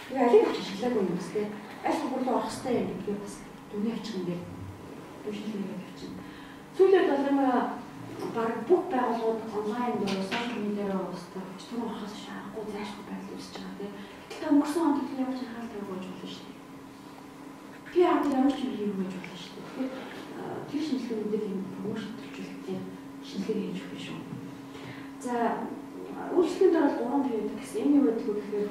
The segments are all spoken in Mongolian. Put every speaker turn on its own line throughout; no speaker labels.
Тэгээ алийг авч ашиглаагүй юм бас тий. Аль хөөр рүү орох хэрэгтэй юм гэдгийг бас дүнээ авчих юм дээр дүншилгээ явуулчих. Сүүлээр болонгоо баг бүх байгууллагууд онлайн дээр сошиал медиа руу өсдөг. Түр орохоос шаарахгүй зайлшгүй байдал үүсэж байгаа тий. Гэтэл та өнгөрсөн онд тэр ямар ч анхаарал тавиагүй болж болно шүү дээ. PR дээр ямар ч юм хийгээгүй байж болно шүү дээ. Тэгэхээр тэр шинжилгээнүүдийг юм promotion төлөвлөлттэй шинжилгээ хийж өгөх шүү. За үйлчлэгийн дараа 3 период гэсэн. Энэ юу гэдэг вэ гэхээр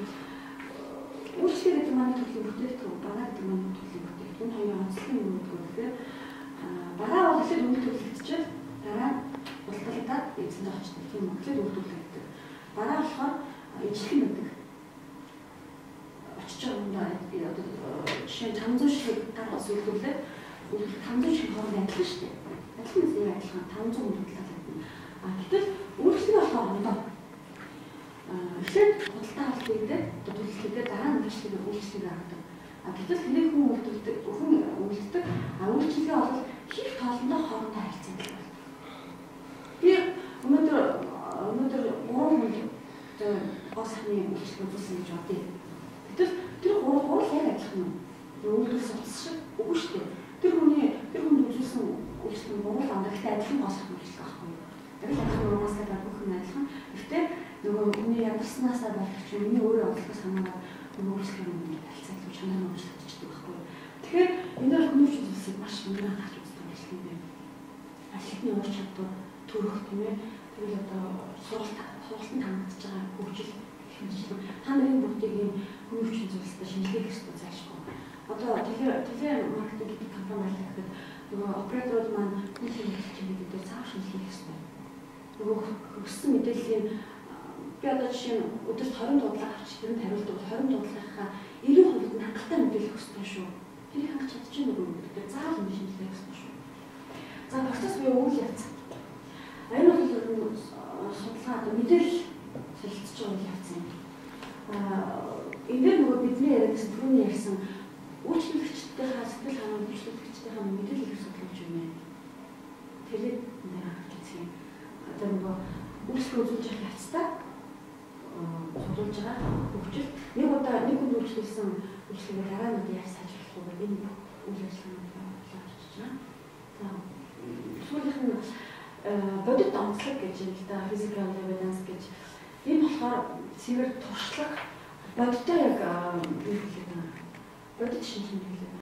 үйлчлэг гэдэг манай төрлийн бүтээгдэхүүн, бараа гэдэг манай төрлийн бүтээгдэхүүн хоёрын онцлог нь юу гэдэг вэ гэхээр бараа бол эхлээд үйл төлөвлөгдөж дараа нь худалдаалагдаад эзэнд очдог тийм үү. Эхлээд үйл төлөвлөгдөг. Бараа болохоор ижлэх байдаг. Очиж байгаа юм одоо жишээ нь 500 шиг гар бас үйлдвэрлээд 500 шиг хооронд адилхан шүү дээ. Адилхан зэрэг адилхан 500 хүн худалдаалагдана. А гэтэл үйлчлэг болохоор ондоо. Эхлээд худалдаа авалт хийгээд одоо төлөвлөлтөд дараа нь үйлчлэг авдаг. А гэтэл хэрэг хүн үйлдвэрлэдэг, хүн үйлддэг. А үйлчилгээ бол хийх тоолондоо хоорондоо харилцаатай болдог. Би өнөөдөр 3 хүнд одоо гоо сайхны үйлчлэг үзүүлсэн гэж бодъё. Гэтэл тэр гурав яг адилхан юм. Үйлдвэрлэсэн утас шиг үгүй шүү дээ. Тэр хүнд үзүүлсэн үйлчлэг нь гурван андагтай адилхан гоо сайхны үйлчлэг байхгүй юу? Яг л адилхан угаасаа баг бүх юм адилхан. Гэхдээ нөгөө хүний ядарснаасаа болдог ч миний өөрөө онцлог санаагаар нөгөө үйлчлэг юм харилцаа чанар нь өөрчлөгдчихдөг байхгүй юу? Тэгэхээр энэ бол хүмүүст зүйлсийг маш өндөр анхаарч үздэг ажил юм байна. Ажилтны ур чадвар төрөх тийм ээ. Тэгэл одоо сургалтанд хангагдж байгаа хөгжил гэх мэт. Та нарын бүгдийг ийм хүмүүст зүйлстэй шинжилгээ хийх ёстой зайлшгүй. Одоо теле маркетинг гэдэг компани байлаа гэхэд нөгөө операторууд маань нийтийн хэрэглэгч гэдэг дээр заавал шинжилгээ хийх ёстой. Нөгөө өссөн мэдээллийн би одоо жишээ нь өдөрт 20 дуудлага авч тэрэнд хариулдаг бол 20 дуудлагынхаа 90% нь хангалттай мэдээлэл өгөх ёстой шүү. Тэрийг хангах чадчих юм уу гэдэг дээр заавал энэ шинжилгээ хийх ёстой шүү. За процесс буюу үйл явц. Энэ бол судалгаа одоо мэдээлэл солилцож байгаа үйл явц юм. Энэ дээр нөгөө бидний яриадсан түрүүний ярьсан үйлчлэгчдийнхаа сэтгэл ханамж үйлчлэгчдийнхаа мэдээлэл их судалж юм байна. Тэрийг нэр харж үзэх юм. Одоо нөгөө үйлчлэг үзүүлж явах явцдаа судалж байгаа хөгжил нэг удаа нэг хүнд үйлчлүүлсэн үйлчлэгээ дараа нь яаж сайжруулах вэ гэдэг энэ бүх үйл ажиллагаанууд явуулж байна. За сүүлийнх нь бодит онцлог гэж юм л да, physical evidence гэж. Энэ болохоор цэвэр туршлага бодиттой яг юу хэлээд байгаа. Бодит шинжилгээ хэлээд